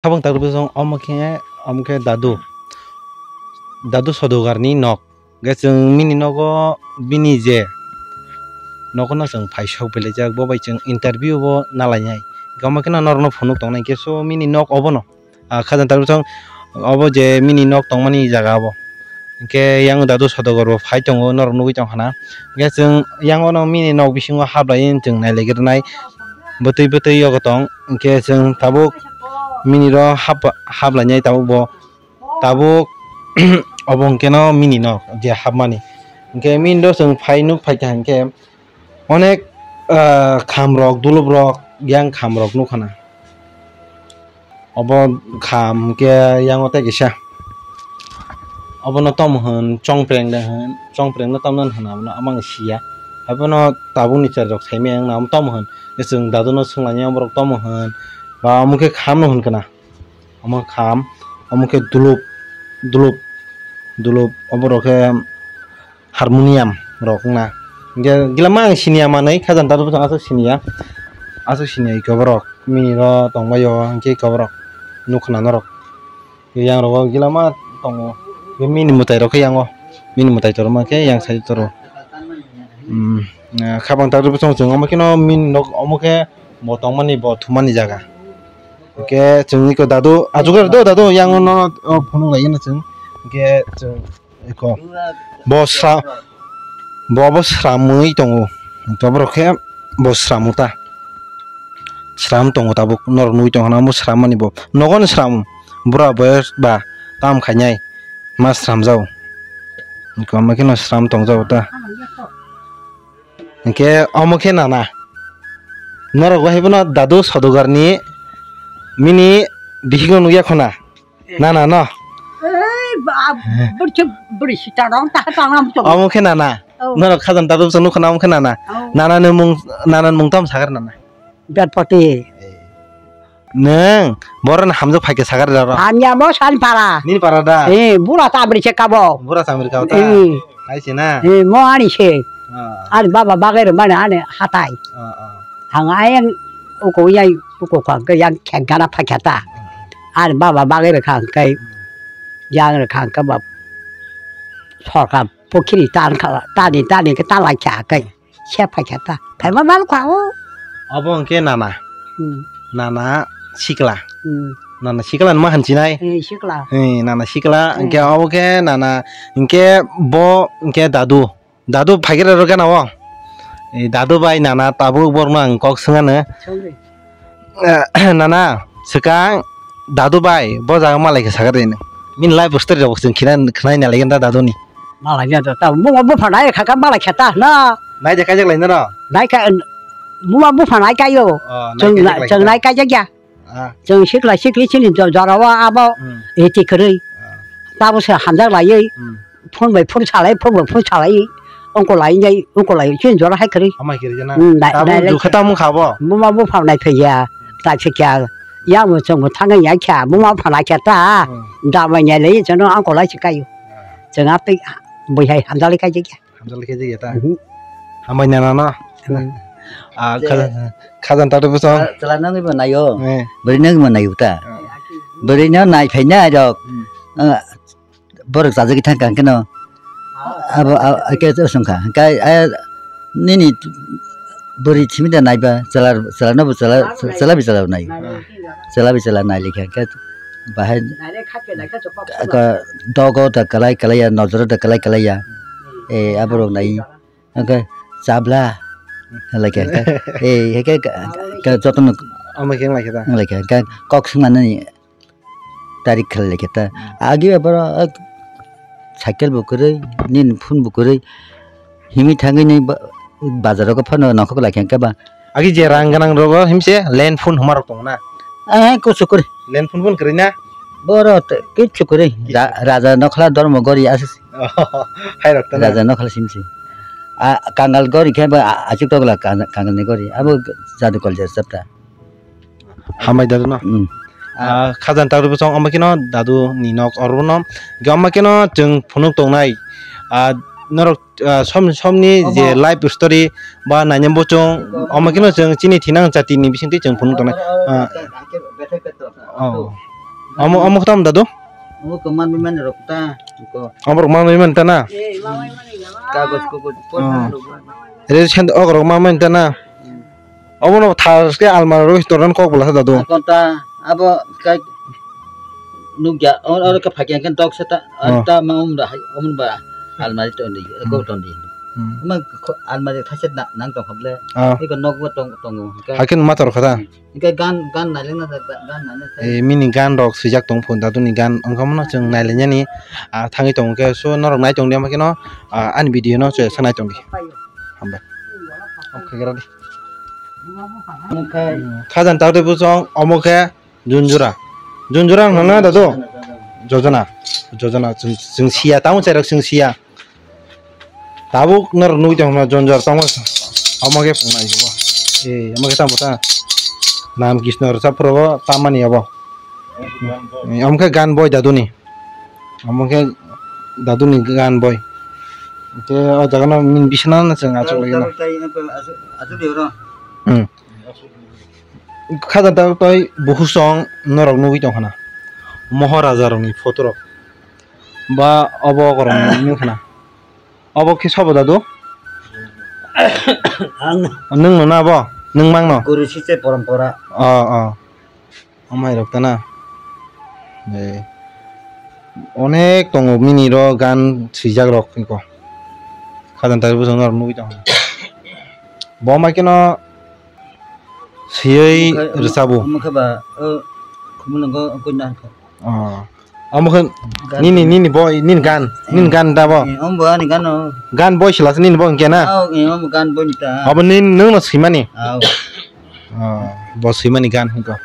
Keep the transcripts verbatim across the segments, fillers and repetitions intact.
Habang tak rwchong omo khe, omo khe dadu, dadu sodogarni nok. Hwnkhe chwng bini nogo bini je nogo no chwng phai sok belaijak, bo bai chwng interview bo nalainai. Hwnkhe omo kheno norokno phunuk tongnai, hwnkhe so bini nok obono, ah, khajang tak rwchong obo je bini nok tongmani jaga obo. Hwnkhe yang dadu sodogar bo phai tongo, norok nugwi tongkha na. Hwnkhe chwng yang ono bini nok bisingo hablaiwi chwng nailaigrwnai, bwtwi bwtwi yogo tong. Hwnkhe chwng tabuk bini ro hap-, hablainai tabuk bo. Tabuk obo hwnkhe no bini nok je hapmani. Hwnkhe bini ro chwng phai nuk phaikha hwnkhe onek, ah, khamrok, duluprok, yang khamrok nukha na. Obo kham hwnkhe yango tei kisa. Obono tomo hwn, chongpreng de hwn, chongpreng no tamno hwn abono amang siya. Haiphano tabukni chwrairok saimaya wngna omo tomo hwn. Chwng daduno swnglainai oborok tomo hwn. Ba omo khe khamno hwnkhwna. Omo kham, omo khe dulup, dulup, dulup, oborok khe harmonium rok wngna. Hwnkhe gila ma ang siniya manwi, khajang tak rwchong aswk siniya, aswk siniya iko borok, bini ro tongbaio, hwnkhe iko borok nukha na norok. Yang rogo gila ma tongo, bini mwtai rok khe yango, bini mwtai torma khe yang sai toro. Hmm, eh, khabang tak rwchong chwng omo kheno bini nok omo khe bo tongmani, bo thumani jaga. Hwnkhe chwngni ko dadu, ajugar do dadu, yang no, o, phunuk lai no chwng. Hwnkhe chwng eko bo sra-, bo, bo sramwi tongo. Hwnkhe borok khe bo sramu ta. Sram tongo tabuk, norok nugwi tongkha na, omo srammani bo. Nogo ni sram, bura boyos ba kam khainai ma sramjao. Hwnkhe omo kheno sram tongjao ta. Hwnkhe omo khe nana. Norok bo hai phano dadu sodogarni mini bisingo nukya khuna. Nana no. Ei, ba, burchuk, buri sita rong, ta tang ram chong. Omo khe nana. Oh. Norok khajang dadu bwswk nukha na omo khe nana. Oh. Nana ni mung, nana ni mung tamo sakar nana. Betpati. Nwng, borok ni hamjak phaikhe sakar daro. Hamya mo san para. Nini para da? Eh, bura ta buri se kabo. Bura ta buri kabo ta? Eh. Hai se na? Eh, mo ani se. Ah. Ani baba bagai rw mani ani hatai. Ah, ah. Ang ayang uko yai uko ka ke yang khengkana phaikha ta. Ani baba bagai rw kha kai. Yang rw kha ka ba. Sorkar pokhiri tan kha, tani, tani ke tan lai kha kai. Se phaikha ta. Phaima mal kha o. Obo hwnkhe nana. Hmm. Nana sikla. Hmm. Nana sikla ma hansinai? Eh, sikla. Eh, nana sikla. Hmm. Hwnkhe obo khe nana, hwnkhe bo hwnkhe dadu. Dadu phaikhe rw gana o. Eh, dadu bai nana tabuk borokno ang kok swngano. Sorry. Eh, nana, swkang dadu bai, bo jaga malai khe sakha de nw. Bini life story rok chwng khina, khwnai nalai da dadu ni. Malai ya da, ta, buma bupha nai kha kha malai khe ta, na. Nai de kaijak lai nw ro? Nai kha, buma bupha nai kha yo. Oh, nai chwng kaijak na-, lai chwng kha. Nai kaijak ya. Ah. Chwng sikla sikli chini jo-, jora o abo, hmm, eti kwrwi. Ah. Tabo se hamjak laiwi. Hmm. Phone bai phone salai, phone bai phone salai, ongko lai nai, ongko lai, chini jora hai kwrwi. Amai kwrwi jana. Hmm, nai, tabuk nai lai jukha khe. Tamo kha bo? Buma bupha nai phai ya, ta se kya, ya mo chwng bo thang ya kya, buma bupha nai kya ta, hmm, da mai nai lai, chwng ongko lai se kayo. Hmm. Chwng a tei bui hai hamjak lai kai je kya. Hamjak lai kai je kya ta? Mhm. Hambai nana no? Hmm. Ah, je khajan, khajan ta de bwsong? Chwla nangwi bo naio. Eh. Bwrwi nangwi bo naio ta. Ah. Bwrwi no nai phai nai rok. Hmm. Ah, borok chajagwi thang kha hwnkhe no. Abo, a, a, khe chwng kha. Hwnkhe, a, nini bwrwi simi da naiba, chwla, chwla no bo chwla, chwla bi chwla nai. Chwla bi chwla nai likha hwnkhe bahai ka, dogo da kwlai kwlai ya, nojoro da kwlai kwlai ya. Eh, aborok nai. Hwnkhe chabla. Hwnkhe, eh, hwnkhe ka, ka, ka, jotono. Omo khe wng lai khe ta? Wng lai khe. Hwnkhe kok swngmanani. Tarik khlai lai khe ta. Hmm. Agi bebaro, eh, cycle bo kwrwi, nini phone bo kwrwi. Himwi thangwi nini ba-, bazar rogo phano nongkhok lai khe hwnkhe ba. Agi je rang gwnang rogo himse land phone huma rok tongo na? Eh, kuchuk kwrwi. Land phone phone kwrwi na? Boro te, kichu kwrwi. Kichu. Ra-, raja nokhla dormo gori aswk. Oh, hai rok ta na? Raja nokhla simse. A, kangal gori khe ba, a, achuk tokla kan-, kangal ni gori. Abo jadu kol jer chapta. Hambai dadu no. Hmm. Ah, khajan tak rwbwsong, omo kheno dadu ni nok oro no. Ge omo kheno chwng phunuk tongnai. Ah, norok, ah, som, somni je life story ba naina bwchwng, omo kheno chwng chini thinang jati ni bisingtwi chwng phunuk tongnai. Ah. Oh. Omo, omo khe tamo dadu? Omo khe manwi mani rok ta, ko. Omo rok manwi mani ta na? Kagoj kugoj, Oh. porna rok. Re sen ogo rok manwi mani ta na? Hmm. Omo no thar khe almari rok torna kok bwla khe dadu. Akon ta, abo kai nukya, o, oro khe phakya khe dok se ta, Oh. ta ma um da hai, um ba almari ton di, Hmm. ko ton di. Hmm. Omo kho-, almari thaise na, nang tong kha ble. Oh. Iko nok bo tong, tongo. Hakhe ma tor kha ta? Hmm. Hingke gan, gan naileng na, gan naileng na. Eh, mini gan rok swijak tong phun, dadu ni gan, wngkha mano chwng nailainani, ah, thangwi tongo khe, so norok nai tong di, ama kheno, ah, ani video no chwng sa nai tong di. Hambai. Omo khe gra di. Omo khe Hmm, khajan tak de bujong, omo khe junjura. Junjura wngkha na dadu? Jojona. Jojona, chwng, chwng siya, tamo chairok chwng siya. Tabuk norok nugui tongma jonjor tongo. Omo khe phunai bo. Eh, omo khe tamo ta. Nam Krishna rwchap phuru bo tamani abo. Eh, omo khe gan boi daduni. Omo khe daduni gan boi. Hingke o jaga no min bisina no chwng achuk lai no. Hmm. Khaja tabuk tai bukhuk song norok nugui tongkha na. Moharaja rokni photo rok. Ba obo korokni nukha na. Obo khe sobo dadu? Ang Nwng no na bo? Nwng mang no? Guru sise porompora. Oh, oh. Amai rok ta na. Eh. Onek tongo mini ro gan swijak rok iko. Khajan tai bujang norok nugui tongo. Bo mai keno siyoi Omo khe, rwchabo. Omo khe ba, o, khumulwngo koi na kha. Oh. Omo khe Gan. Nini, nini boi, nini gan, nini gan da bo? Eh, omo bo ani gan o. Gan boi sila se nini bo hingke na? Oh, eh, omo gan boi ni ta. Abo ni nwng no swimani? Oh. Oh, bo swimani gan hingko.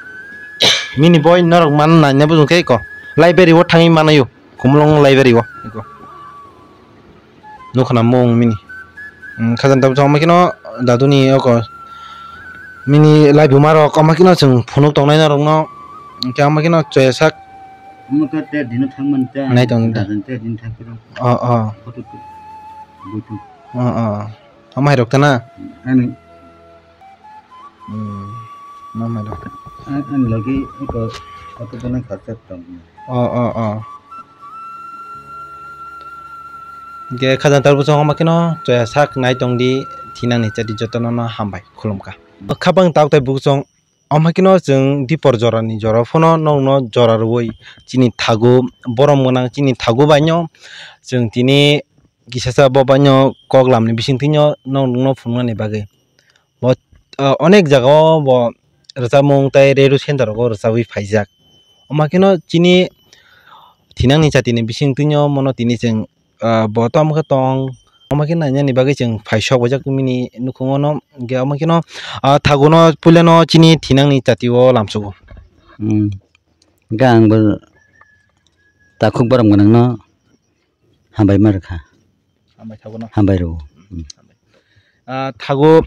Nini boi norok man nai ne bujung khe ko. Library o thangwi manayo. Khumulwng library o hingko. Nukha na mung mini. Hmm, khajan tabuk chongma kino daduni oko mini laibuma rok ama kino chwng phunuk tongnai norok no. Hingke ama kino choya sak. Omo khe te dino thangmani ta. Nai tong ta. Dadan te dino thangphiro. Oh, oh. Photo tu. Buitu. Oh, oh. Ama hai rok ta na? Ani. Hmm, ma mai rok. An, an logi eko photo dana kharcha tong. Oh, oh, oh. Hingke khajan tar bosong hama keno choya sak nai tong di thinang ni chati joto no no hambai khulumkha. Khabang tok tai bosong hama keno chwng dipor jora ni jora phano nog no jora rwui chini thago borom gwnang chini thago bai no chwng tini kisasa bo bai no kok lam ni bising twi no nog no phunuknani bagwi. Bo, ah, onek jaga o bo rwchapmung tei radio center rogo rwchabwi phaijak. Omo kheno chini thinangni chati ni bising twino mono tini chwng, ah, bo tamo khe tong, omo khe nainani bagwi chwng phaisok baijak mini nukhungo no, hwnkhe omo kheno, ah, thago no puila no chini thinangni chati o lamsugo. Hmm. Hwnkhe ang bo takhuk borom gwnang no. Hambai ma rwkha. Hambai thago no. Hambai rw. Hmm. Ah, thago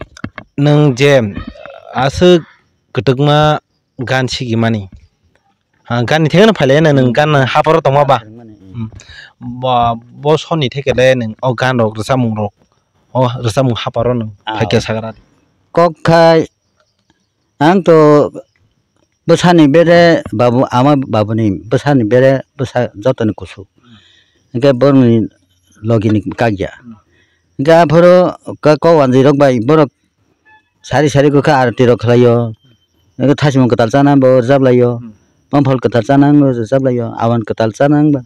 nwng je aswk kwtwkma gan sigimani. Ha, gan ni thengno phailai nwng Hmm. gan haparo tongma ba. Rwmani, hmm. Hmm. Bo, bo soni thekele nwng o gan rok rwchapmung rok. O rwchapmung haparo nwng Ah. phaikhe sagra. Kok khai Ang to bwsani bere babu, ama babuni bwsani bere bwsa jotoni kusu. Hwnkhe borokni logini kagya. Hwnkhe aphuru kok wanjwi rok bai borok sari sari kwkha arati rok khlaio. Hwnkhe thasimung kwtal chana bo rwjap laio. Bongphal kwtal chana bo rwjap laio. Awan kwtal chana bo.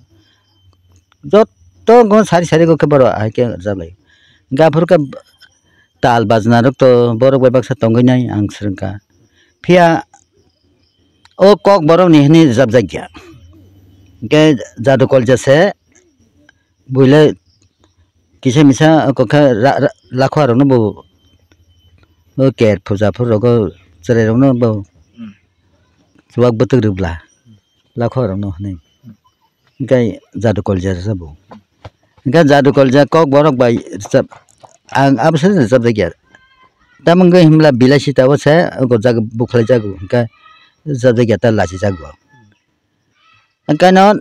Jotto sari sari kwkha borok hai khe rwjap laio. Hwnkhe aphuru khe Tal bajna rok to borok bai baksa tongwi nai ang swrwngkha. Phiya o kok borok ni hwnwi rwjapjak ya. Hwnkhe Jadu Kolja se buile kisa misa kok khe ra-, ra-, lakho rok no bo o ker puja phuru rogo chwrai rok no bo Hmm. chuwak bwtwk rwbla lakho rok no hwnwi. Hwnkhe Jadu Kolja rwjabo. Hwnkhe Jadu Kolja kok borok bai rwjap, ang abo se rwjapjak ya. Tamo wngkhe himla bilai sita o se gojak bukhlai jago, hwnkhe rwjapjak ya ta lachijago. Hwnkhe no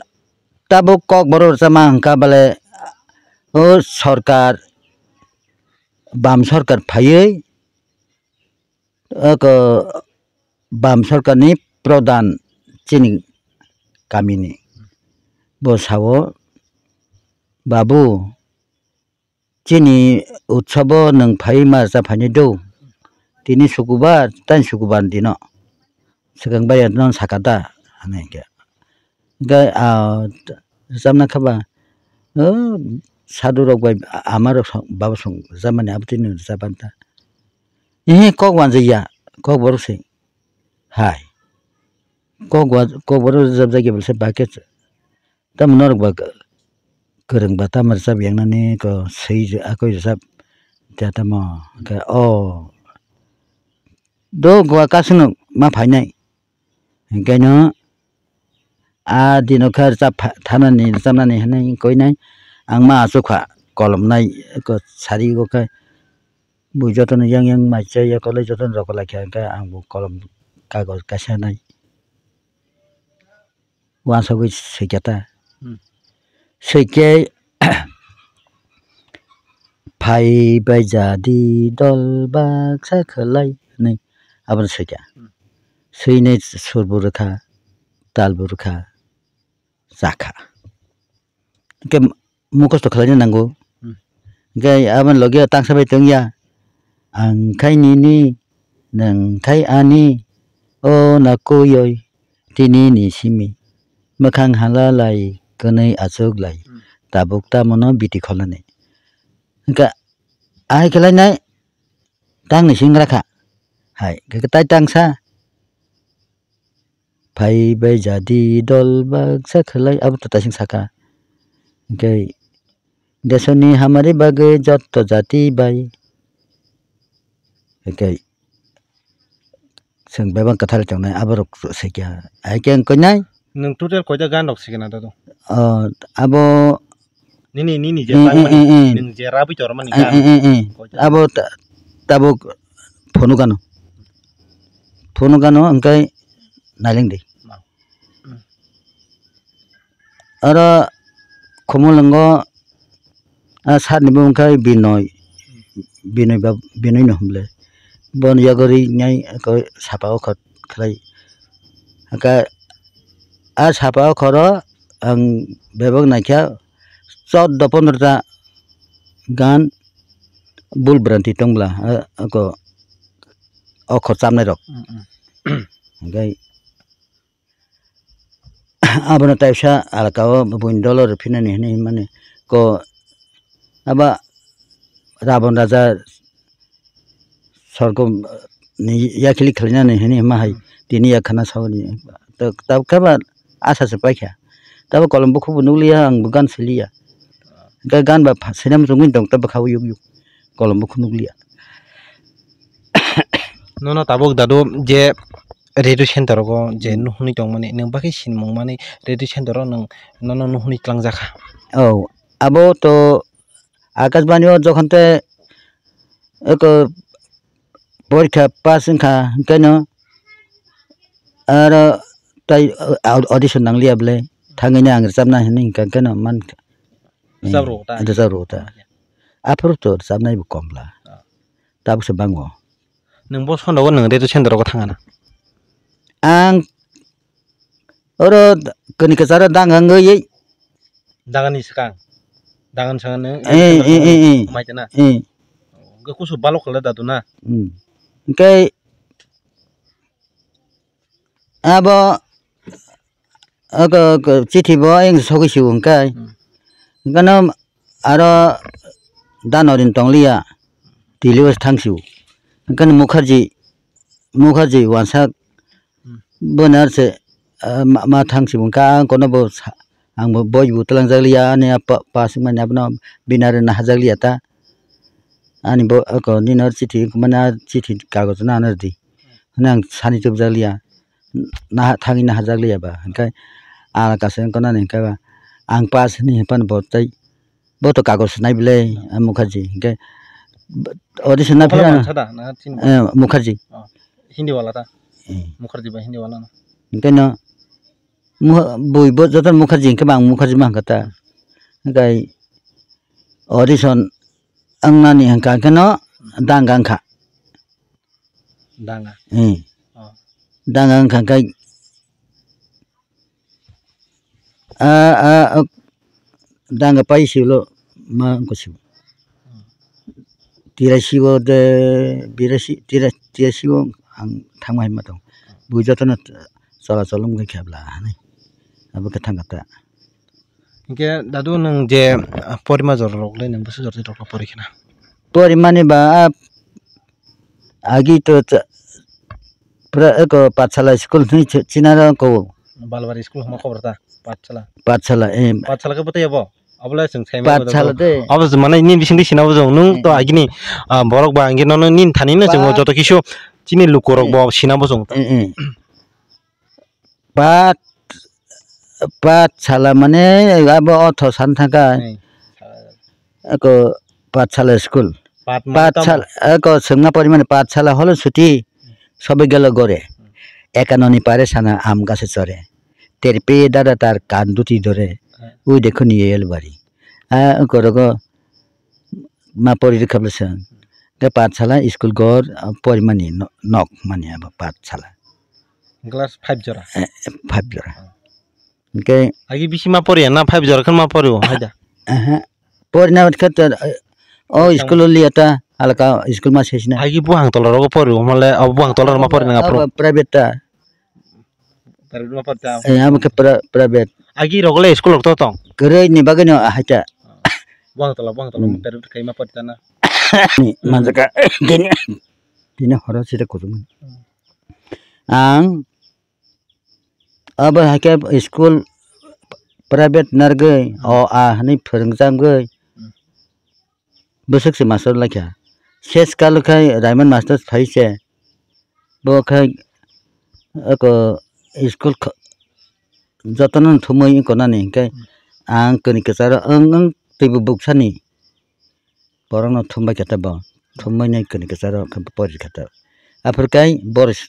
tabuk kok borok rwchapma hwnkha bale o sorkar, bam sorkar phaiwi, oko bam sorkarni prodhan chini kamini. Bo sao, "Babu, chini utsobo nwng phai ma rwchap phainai do? Tini sukubar, tani sukubar ni dino. Swkang bai no saka da?" hwnwi hwnkhe. Hwnkhe, ah, rwchapna khe ba, "O, sadhu rok bai ama rok song, baba song rwchapmani abo tini rwchapmani ta." Ehe, kok uanjakya, kokborok se. Hai. Kok wa-, kokborok rwchapjakya bwlesa ba khe tamo norok ba kwrwng ba tamo rwchap yangnani ko swi akoi rwchap ta tamo khe o do gua kasino ma phainai. Hwnkhe no a dino khe rwchap pha-, thanani rwchapnani hwnwi koinai ang ma achukha kolomnai ko sari o khe bui jotono yang yang mai chai ya kolai jotono rwkha lai kha hwnkhe ang bo kolom kagoj kaisa nai. Uansugwi swikha ta. Hmm. Swikhe phai bai jadi dol baksa khwlai hwnwi abono swikha. Hmm. Swinai sur bo rwkha, tal bo rwkha, chakha. Hwnkhe mukhusto khlaina nango. Hmm. Hwnkhe aboni logi o tangsa bai tongya. Ang khai nini, nwng khai ani, o na koyoi, tini ni simi. Mwkhang hala lai, kwnwi achuk lai, Hmm. tabuk tamo no biti kholani. Hwnkhe ahai khe lainai, tang ni singra kha. Hai, hwnkhe tai tangsa. Phai bai jadi dol baksa khwlai abo to taising saka. Hwnkhe desoni hamari bagwi jotto jati bai. Hwnkhe chwng bebak kwthar tongnai aborok swikha. Hai khe wng koinai? Nwng total koita gan rok swikha na dato? O, abo Nini, nini je Eh, tang eh, mani, eh, eh. Nwng je rabwi tongmani Eh, gan. Eh, eh, eh. Koita. Abo ta-, tabuk phunukano. Phunukano hwnkhe nailengdi. Ma. Oro Khumulwngo, ah, sir ni bumung khe Binoy. Binoy ba, Binoy no hwnle. Boni yago rinai ko sapa o khot khlai. Hwnkhe a sapa o khoro ang bebak naikha choddo pondro ta gan bul branti tong bwla, eh, ako okhor chamnai rok. Mm, mm. Hwnkhe abono taisa alka o buini dolo rw phinani hinwi mani ko aba Rabon raja sorgo ni yakhili khlainani hinwi hima hai tini yakhana sauni. Tabuk khe ba asa se paikha. Tabuk kolom bukhuk bo nukliya, ang bo gan siliya. Hwnkhe gan ba pha-, sinam chungwi tong, tabuk kha o yuk yuk. Kolom bukhuk nukliya. Nono tabuk dadu je radio center rogo je nuhuni tongmani, nwng bakhe sinmung mani radio center o nwng nono nuhuni twlangjakha. Oh, abo to Akashbani o jokhon te eko porikha pass wngkha, hwnkhe no aro tai au-, audition nangliya bwle, thangwi no ang rwchapna hinwi hwnkha, hwnkhe no mankha. Rwchap rwo ta? Rwchap rwo ta. Aphuru to rwchapnai bo kom bwla. Ah. Tabukse bango. Nwng bo sondogo nwng radio center rogo thangana? Ang oro kani kwcharo dang wngwi. Dagani swkang. Dagani swkang nwng Eh, eh, eh, eh. Mai tana. Eh. Hwnkhe kusu balok khala dadu na. Hmm. Hwnkhe abo oko, oko chithi bo ayang sogwi sio hwnkhe. Hmm. Hwnkhe no aro dano rin tongliya. Tiliwas thangsiu. Hwnkhe no Mukherjee, Mukherjee wansa Hmm. Bo nar se, ah, ma, ma thang si wngkha, ang kono bo sa, ang bo boi bo twlang jak liya, ani apa, pa sing mani abono bini ari naha jak liya ta. Ani bo, ako, nini oro chithi, mane a chithi kagoj no ano rwdi. Hwnwi ang sani tubujak liya. Naha, thangwi naha jak liya ba. Hwnkhe alka se wngkha nani hwnkhe ba. Ang pass hinwi hwnphano bo tei Bo to kagoj swnai bwle, ah, Mukherjee. Hinkhe, audition na Bokol phira, mansa da, na chini? Eh, Mukherjee. Oh, Hindi wala ta? Eh. Mukherjee ba Hindi wala na? Hinkhe no, Mu-, bui bo joto Mukherjee hinkhe bo ang Mukherjee ma hinkha ta. Hinkhe audition wngnani hinkha khe no danga wngkha. Danga? Eh. Oh. Danga wngkha khe, a, a, a, danga pai silo ma wngkha sio. Tirasi o de, birasi, tira-, tirasi o ang thangma hai ma tong. Bo jotono chola chol wngkha khe bla hinwi. Abo khe thangkha ta. Hinkhe dadu nwng je, ah, porima jora rok le nwng bwswk jora rok pori khna? Porimani ba, ah, agi to cha-, pra-, eko Pathshala school hinwi chi-, chinaro ko. Balwari school hwnma khobor ta, Pathshala. Pathshala, eh. Pathshala khe bwtwi abo? Abole chwng sai mano Pathshala de. Abo je mane nini bisingtwi sinabo jong. Nwng to, eh, agini, ah, borok ba angkhe nono nini thani no chwng o joto kisu chini luku rok bo sinabo jong. Eh, eh. Path-, Pathshala mane abo otho san thangkha. Eh. Eko Pathshala school. Path mane tamo? Pathshala, eko swngma porimani Pathshala holo suti sobe gelo gore. Ekanoni pare sana am gase chore. Terpe dada tar kanduti dore. Eh. Ui dekho ni yel bari. A, eko rogo ma pori rwkha bwswng. Khe Pathshala school gor, ah, porimani no-, nok mani abo Pathshala. Class five jora? Eh, eh, five jora. Hinkhe agi bisi ma poriya na five jora khe ma porio haida? Aha. Porina khe to, eh, o school o liya ta, alka school ma sesina. Agi buhang tola rogo porio, male o buhang tola ma porina aphuru. Abo private ta. Private ma porta. Eh, amo khe pri-, private. Agi rogo le school rok to tong? Kwrwi ni bagwi no haita. Buhang tola, buhang tola, private khai ma porta na. Ni manjaka, tini, tini horo sida kuchuk. Ang abo hai khe school private narwgwi, o a hinwi phwrwngjakgwi, bwswk se master laikha. Ses kalo khai Raiman master phai se, bo khai eko school kha-, jotono thumwi wngkha nani, hinkhe ang kwrwi kwcharo wng wng twibo buksani. Borokno thumbai khe ta bo, thumbai nai kwrwi kwcharo khe pori khe ta. Aphuru kai boris-,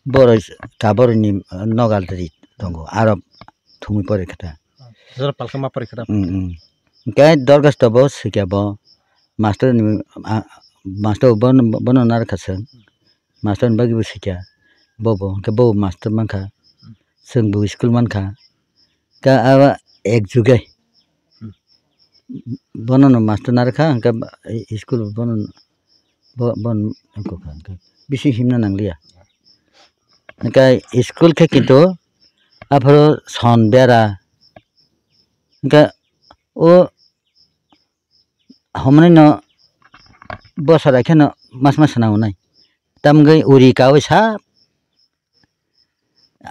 boris kaborni nogal ri tongo, aro thumwi pori khe ta. Jora palkhe ma pori khe ta. Mm, mm. Kai dorgas to bo swikha bo, master ni, a, master bono, bono narwkha chwng. Master ni bagwi bo swikha. Bobo, hinkhe bobo master mankha. Chwngbo school mankha. Ka aba ek jugai. Hmm. Bono no master narwkha, hinkhe school bono, bo-, bon, wngkha, hinkhe bisi himna nangliya. Hinkhe school khe kintu aphuru son bera. Hinkhe o Humani no bosor hai kheno mas mas swnam wnai. Tamgwi uri kaui sa,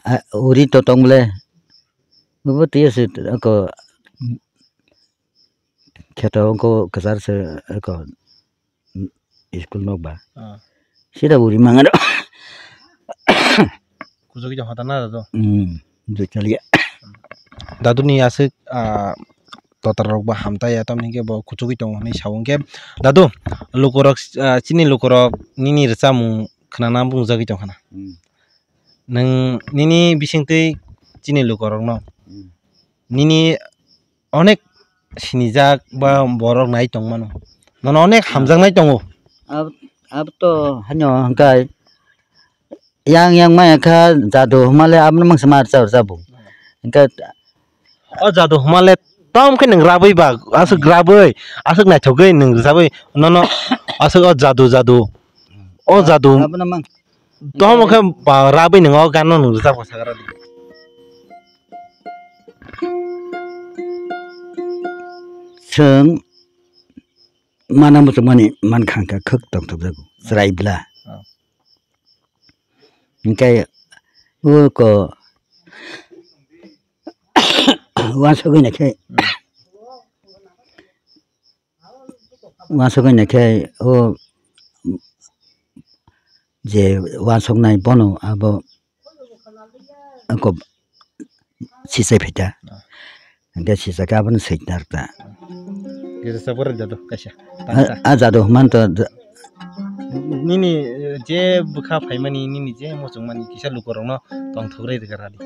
a, uri to tong bole. Bobo twi se ko kheto ko kwchar se ko school nok ba. Ah. Sida uri mangano. Kuchugui tong kha ta na dadu? Hmm, joi chaliya. Dadu ni aswk, ah, totra rok bo hamtaiya, tamni hwnkhe bo kuchugui tongo hinwi sa-o. Hwnkhe dadu, lukurok, ah, chini lukurok nini rwchapmung khwnana bumjagwi tong khana. Hmm. Nwng nini bisingtwi chini lukurokno, hmm, nini onek sinijak ba borok nai tongmano. Nono onek hamjaknai tongo. Ab-, abto hano hwnkhe yang yang maya kha jadu hwnmale abono mangsa ma rwchap rwchapbo. Hwnkhe o jadu hwnmale tom khe nwng rabwi ba, aswk rabwi, aswk naithokgwi nwng rwchapwi nono aswk o jadu jadu. O jadu. Abono mang. Tom khe ba rabwi nwng o ganno nwng rwchapkha sagra di. Chwng mana muchungmani mankha hwnkhe khwk tongthokjago, chwrai bla. Oh. Hinkhe o ko uansugwi naikhe, uansugwi naikhe o je uansuknai bono abo Ako sisai phaita. Hingke sisai khe abono soi narwkta. Girsa borok jadu kaisa. A, a jadu manto. Nini je bwkha phaimani, nini je muchungmani kisa lukurokno tongthok rwi rwkha radi.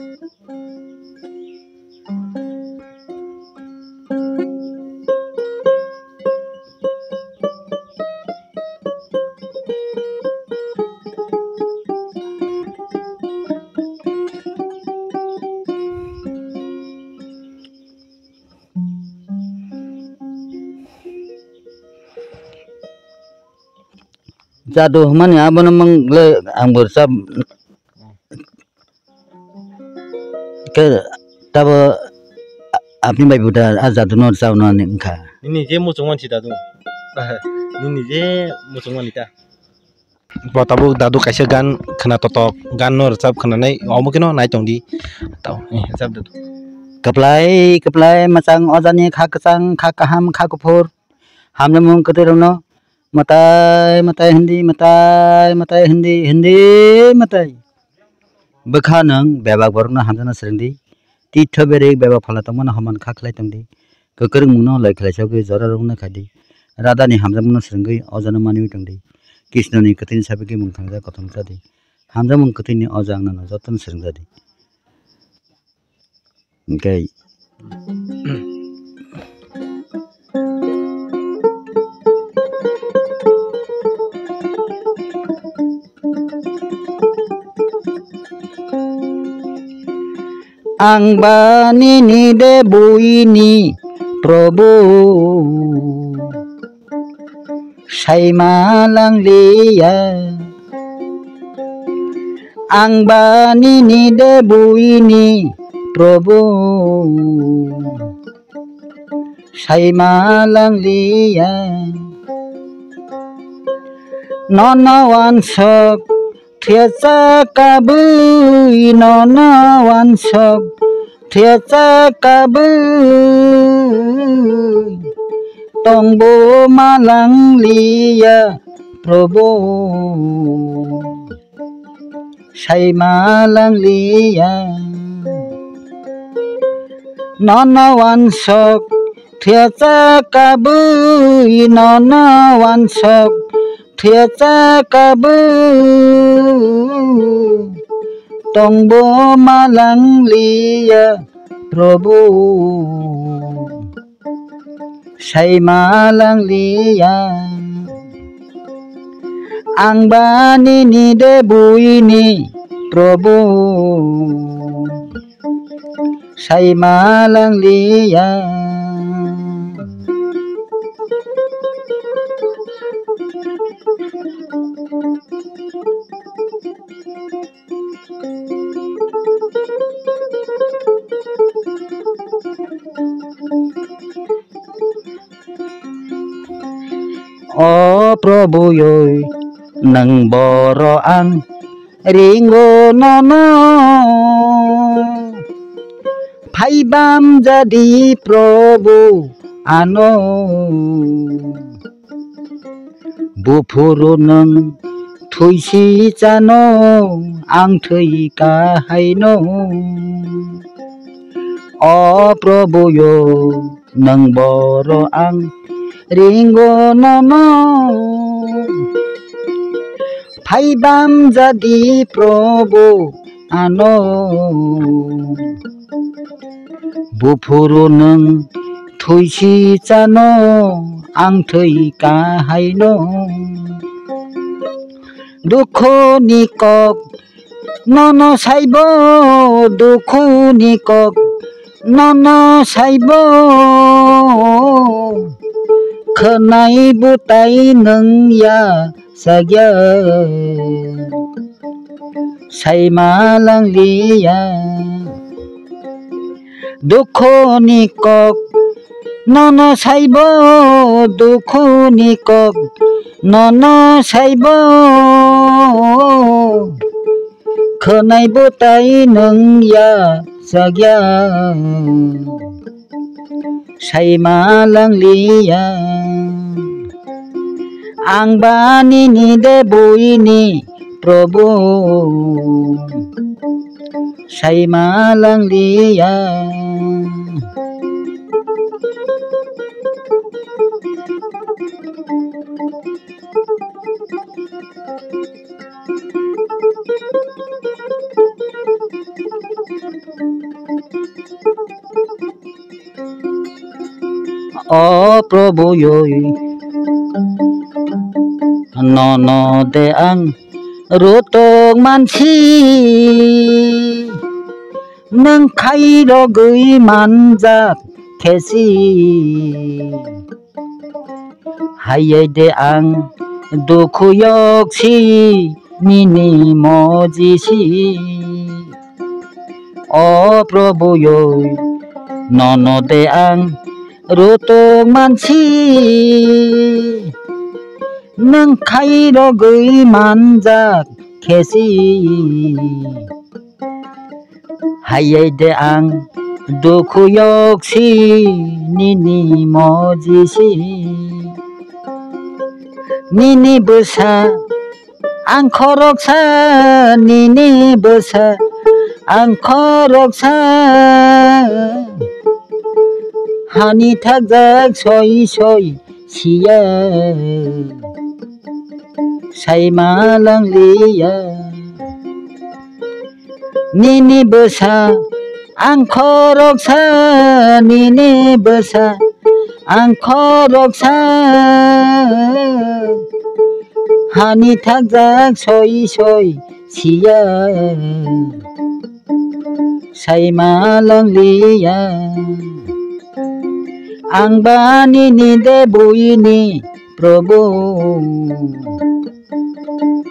Jadu hwnmani abono mwngle ang bo rwchap khe tabo a-, apni bai buda a jadu no rwchapno ani wngkha. Nini je muchung mansi dadu. Nini je muchung mani ta. Bo tabuk dadu kaisa gan khna totok, gan no rwchap khnanai, omo kheno nai tongdi. Tao, eh, rwchap dadu. Kwplai, kwplai, mwchang ojani kha kwchang, kha kaham, kha kuphur. Hamjakmung kwtwi rokno mwtai, mwtai hindi, mwtai, mwtai hindi, hindi mwtai. Bwkha nwng bebak borokno hamjakna swrwngdi. Titho berik bebak phalna tongmano homan kha khlai tongdi. Kwkrwngmungno loi khlai sagwi jora rwngna khaidi. Radani hamjakmungno swrwngwi ojano maniwi tongdi. Krishnoni kwthwini sabigwi mung thangjak kothom chadi. Hamjakmung kwthwini oja ang nono jotono swrwngjadi. Hwnkhe ang ba nini de buini Probhu. Saima langliya. Ang ba nini de buini Probhu. Saima langliya. Nono wansok Thwiya cha kabwi nono wansok, thwiya cha kabwi tongbo ma langliya, Probhu, sai ma langliya. Nono wansok, thwiya cha kabwi nono wansok, thwiya cha kabwi tongbo ma langliya, Probhu, sai ma langliya. Ang ba nini de buini, Probhu, sai ma langliya. O Probhu yoi, nwng boro ang ringo nono. Phai bam jadi Probhu ano. Buphuru nwng thwisi chano, ang thwi kahaino. O Probhu yo, nwng boro ang ringo nono. Phai bam jadi Probhu ano. Buphuru nwng thwisi chano, ang thwi kahaino. Dukhuni kok nono saibo, dukhuni kok nono saibo. Khwnai bwtai nwng ya sagya, sai ma langliya. Dukhuni kok nono saibo, dukhuni kok nono saibo. Khwnai bwtai nwng ya sagya, sai ma langliya. Ang ba nini de buini, Probhu, sai ma langliya. O Probhu yoi, nono de ang rutuk mansi, nwng khairogwi manjak khesi. Hayai de ang dukhu yok si nini moji si. O Probhu yo, nono de ang rutuk mansi, nwng khairogwi manjak khesi. Hayai de ang dukhu yok si nini moji si. Nini bwsa ang khoroksa, nini bwsa ang khoroksa. Hani thakjak soi soi siya, saima langliya. Nini bwsa ang khoroksa, nini bwsa ang khoroksa. Hani thakjak soi soi siya, saima langliya. Ang ba nini de buini Probhu,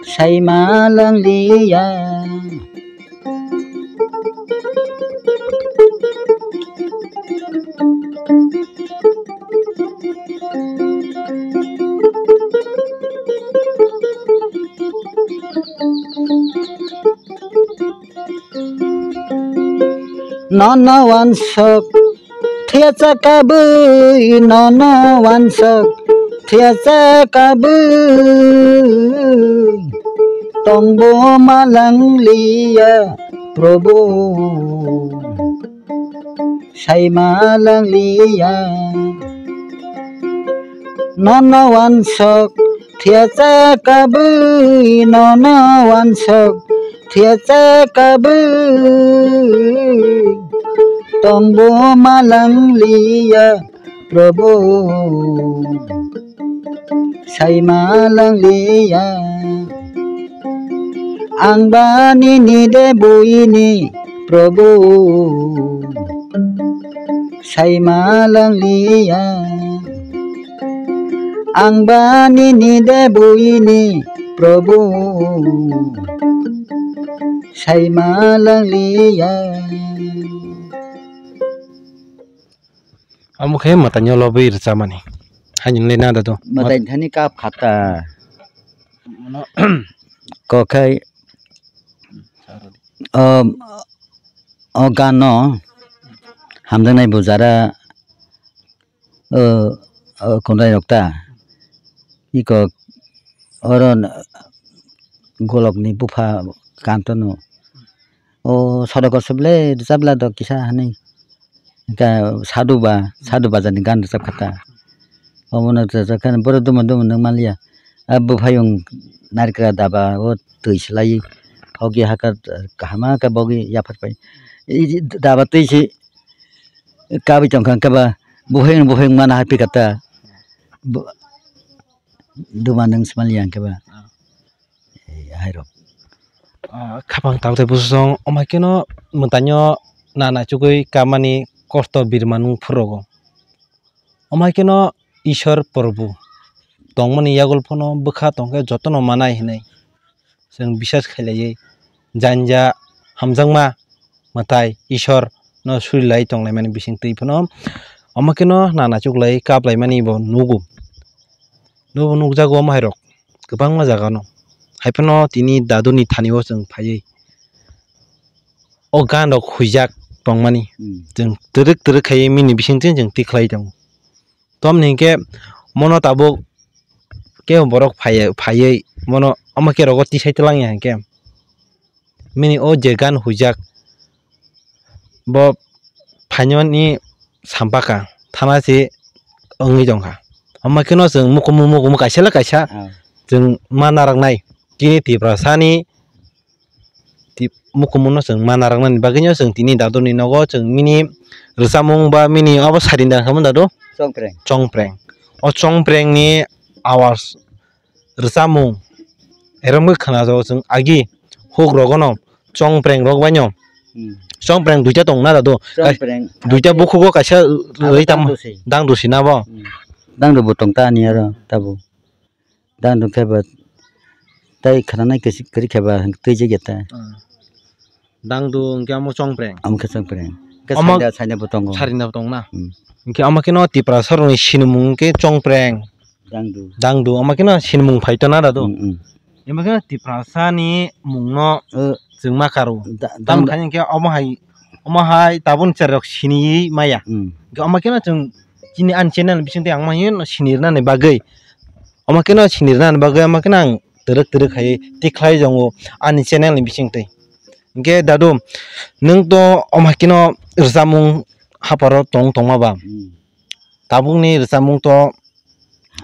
saima langliya. Nono wansok thwiya cha kabwi, nono wansok thwiya cha kabwi, tongbo ma langliya Probhu, saima langliya. Nono wansok thwiya cha kabwi, nono wansok thwiya cha kabwi, tongbo ma langliya Probhu, saima langliya. Ang ba nini de buini Probhu, saima langliya. Ang ba nini de buini Probhu, saima langliya. Amo khe mwtaino lobwi rwchapmani. Haino le nada do. Mwtai thani kap khata. Mano. Kokhai, o, o gano hamjaknai bujara, o, o kunrai rok ta. Iko oro n-, golok ni bupha kanto no. O sodo kosop le rwchap la do kisa hanwi. Ka sadu ba, sadu bajar ni gan rwchap kha ta. Omo no rwchap kha borok duma duma nwng man liya. A buphayung narikra daba o twi swlai. Hoki hakar kahama ka bogi yaphar pai. I daba twi si kabwi tong kha khe ba buphayung buphayung mana hai pi kha ta. Bu-, duma nwng smal yang khe ba. Ah. Eh, hai rok. Ah, khapang tabuk tei bwswsong, omo hai kheno mwtaino na naichugwi kamani kosto birma nung phurrogo. Omo hai kheno Ishwar Prabhu tongmani yagul phano bwkha tongkhe jotono manai hinwi chwng bisas khailaiwi janja hamjakma mwtai Ishwar no surilai tonglaimani bising twi phano omo kheno na naichuklai kaplaimani bo nugo. Nugo nukjago omo hai rok kwbangma jaga no. Hai phano tini daduni thani o chwng phaiwi o gan rok huijak tongmani. Hmm. Chwng twrwk twrwk khaiwi mini bising chwng chwng tikhlai tongo. Tamni hinkhe mono tabuk kebo borok phaiya, phaiwi mono omo khe rogo tisai twlang ya hinkhe. Mini o je gan huijak bo phainani sampaka thana se wngwi tongkha. Omo kheno chwng mukumu mukumu kaisa le kaisa Ah. Chwng ma naraknai. Chini Tiprasani tip-, mukumu no chwng ma naraknani bagwino chwng tini daduni nogo chwng mini rwchapmung ba mini obo sadin da khamung dadu? Chongpreng. Chongpreng. O chongprengni awas rwchapmung eromwi khwnajago chwng agi huk rogono chongpreng rok baino. Hmm. Chongpreng duita tong na dadu? Chongpreng. Duita bukhugo kaisa Abo rwi tam dangdusi. Dangdusi na bo? Hmm. Dangdu bo tong ta ni aro tabo. Dangdu khe ba tei khwnanai kwrwi khe ba twijak ya ta. Ah. Dangdu hwnkhe omo chongpreng. Omo khe chongpreng. Khe omo saida, saida bo tongo. Sarina bo tongna. Hmm. Hwnkhe omo kheno Tiprasa rokni sinimung hwnkhe chongpreng. Dangdu. Dangdu, omo kheno sinimung phai tona dadu. Hmm, hmm. Omo kheno Tiprasa ni mungno, eh, chwng ma karo. Da-, tamo dangdu. Thani hwnkhe omo hai, omo hai tabuk ni chwrai rok siniwi maya. Hmm. Hwnkhe omo kheno chwng chini ani channel bising twi ang ma hino sinirnani bagwi. Omo kheno sinirnani bagwi omo kheno ang twrwk twrwk khai tikhlai tongo ani channel ni bising twi. Hwnkhe dadu, nwng to omo hai kheno rwchapmung haparo tong tongma ba? Hmm. Tabukni rwchapmung to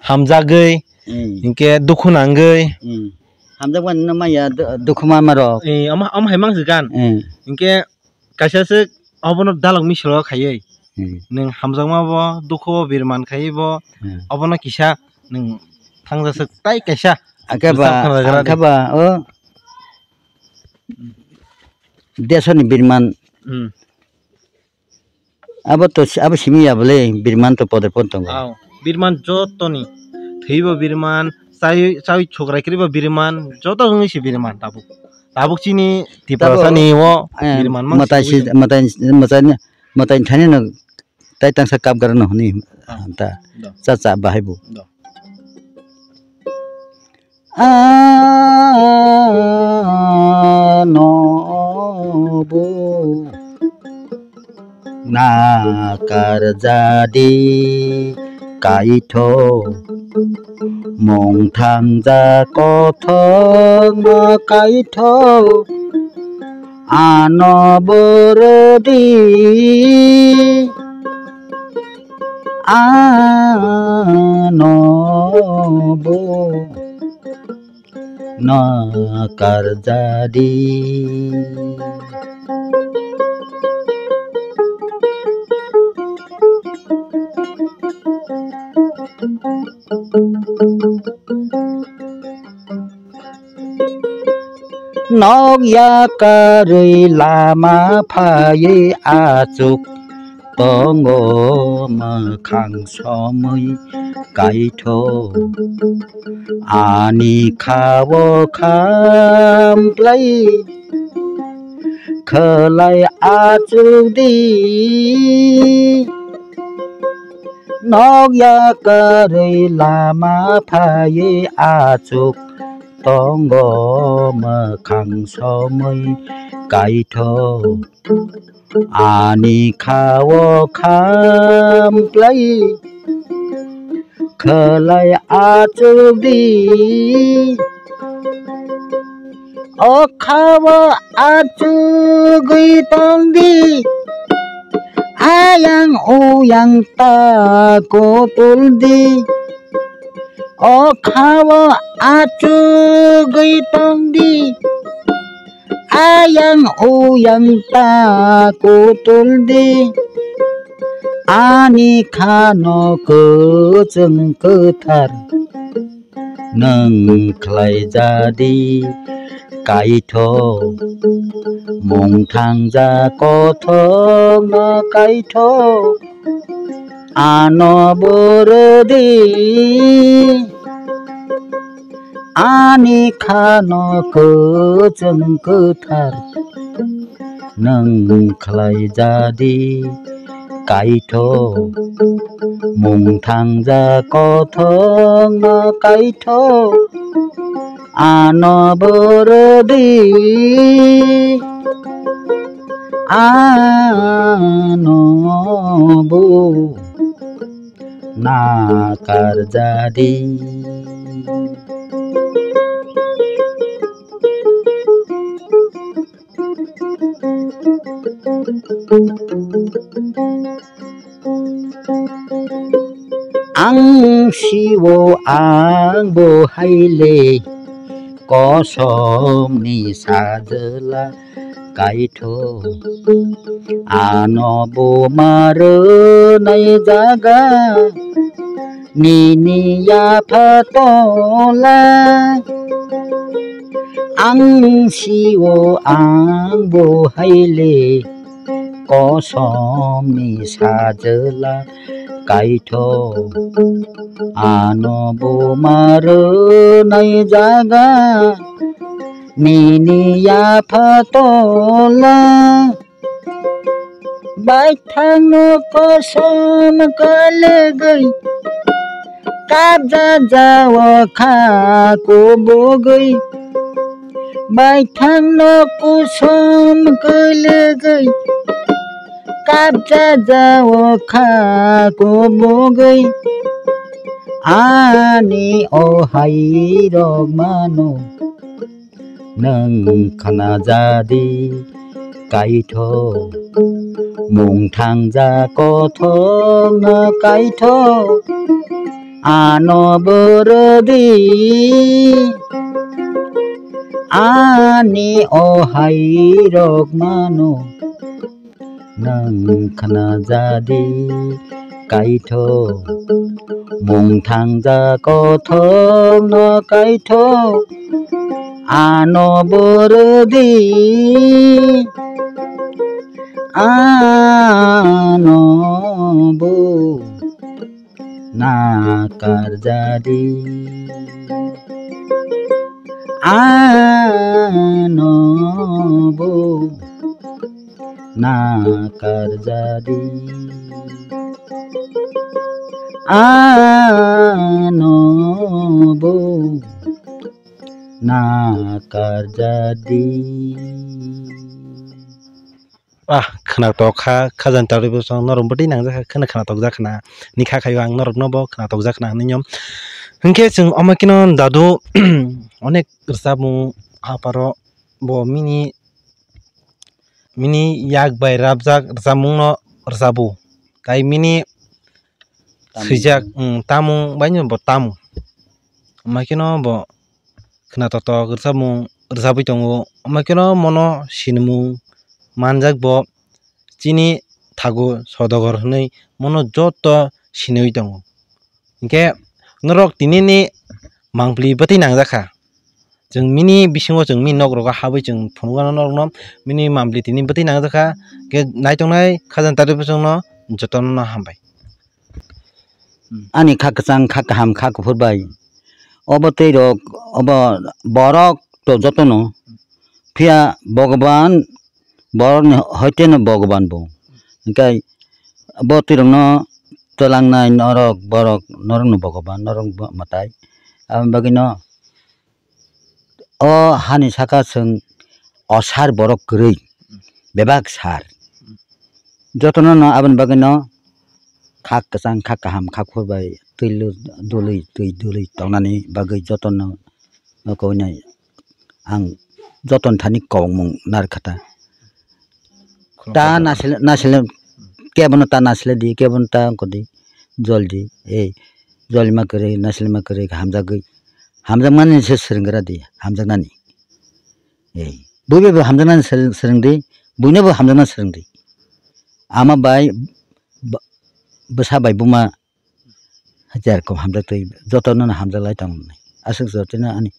hamjagwi, hmm, hwnkhe dukhu nangwi. Hmm. Hamjakmani no maya du-, dukhu ma ma rok. Eh, omo, omo hai mang se gan. Hmm. Hwnkhe kaisa swk obono dalok misilo khaiwi. Hmm. Nwng hamjakma bo, dukhu bo, birman khaiwi bo, hmm, obono kisa nwng thangjak swk tai kaisa. Akhe ba, bwsang khna jagra akhe di. Ba, o, desoni birman. Hmm. Abo to si-, abo simi ya bole, birman to poder pon tongo. Aw, birman jotoni. Thwi bo birman, chai, chai chokrai kwrwi bo birman, joto wngwi se birman tabuk. Tabuk chini Tiprasa ni o, eh, birman mang matai si, matai, matai, matai thani no tai tangsa kap gara no hwnwi, ah, ta do. Cha cha bahai bo. Do. Ano bo nakar jadi kaitho, mungthang ja kothong no kaitho, ano borodi. Ano bo nakar jadi. Nok yakarwi lama phaiwi achuk tongo mwkhang somwi kaitho. Ani kha-o khamplai khwlai achuk di. Nok yakarwi lama phaiwi achuk tongo mwkhang somwi kaitho. Ani kha-o khamplai khwlai achuk di. O kha-o achugwi tong di, ayang uyang ta kutul di. O kha-o achugwi tong di, ayang uyang ta kutul di. Ani khano kwchwng kwthar nwng khlai jadi kaitho, mungthang ja kothok no kaitho, ano borodi ani khano kwchwng kwthar nwng khlai jadi kaitho, mungthang ja kothok no kaitho, ano borodi, ano bo nakar jadi. Ang sio ang bo haile kosom ni sajla kaitho, ano bo marwnai jaga nini yapha tola. Ang sio ang bo haile kosom ni sajla kaitho. Ano buma rwnai jaga nini yapha tola. Baithangno kosom kwlwgwi kabjajao kha kubugwi. Baithangno kosom kwlwgwi kabjajao kha kubugwi. Ani o hairok mano nwng khna jadi kaitho, mung thangja kothok no kaitho, ano bwrwdi. Ani o hairok mano nwng khna jadi kaitho, mung thangja kothok no kaitho, ano bwrwdi. Ano bo nakarjadi. Ano bo nakarjadi. Ano bo nakarjadi. Ah, khwnatok kha, khajani tari bwsong norok bwtwi nangjak kha, khwna khwnatok jak khna, ni kha khaio ang norok no bo khwnatok jak khna hinwi nw. Hinkhe chwng omo kheno dadu onek rwchapmung aparo bo mini, mini yak bai rabjak rwchapmung no rwchabu, tai mini Tamung. Swijak, mm, tamung bai no bo tamung. Omo kheno bo khwnatok tok rwchapmung rwchapwi tongo. Omo kheno mono sinimung manjak bo chini thagu Sodagor hinwi mono joto siniwi tongo. Hinkhe norok tinini mangpili bwtwi nangjak kha. Chwng mini bisingo chwng mini nok rogo habwi chwng phunukgano norokno mini mangpili tini bwtwi nangjak kha. Khe naitongnai khajani tari bwsongno jotono no hambai. Ani kha kwchang, kha kaham, kha kuphur bai. Obo twi rok, obo borok to jotono. Phiya Bhogoban, borokni hoiteno Bhogoban bo. Hinkhe bo twi rokno twlangnai norok, borok, norokno Bhogoban, norok bo mwtai. Aboni bagwino o hani saka chwng o sar borok kwrwi, bebak sar. Jotono no aboni bagwi no kha kwchang, kha kaham, kha kuphur bai twi lu-, dului, twi dului tongnani bagwi jotono no koi nai ang joton thani kokmung narwkha ta. Ta nasile, nasile, kebono ta nasile di, kebono ta ongkho di, jol di, ei, jolima kwrwi, nasilima kwrwi, hamjagwi, hamjakmani se swrwnggra di, hamjaknani. Ei, buibai bo hamjaknani swrwng, swrwng di, buino bo hamjaknani swrwng di. Ama bai, ba-, bwsa bai buma, Hajar kom hamjak twi jotono no hamjak lai tong nai. Aswk jotono ani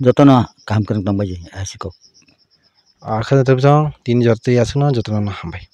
jotono kaham kwrwng tong bai aswk kok. Ah, khajani tei bwsong tini jora twi aswkno jotono no hambai.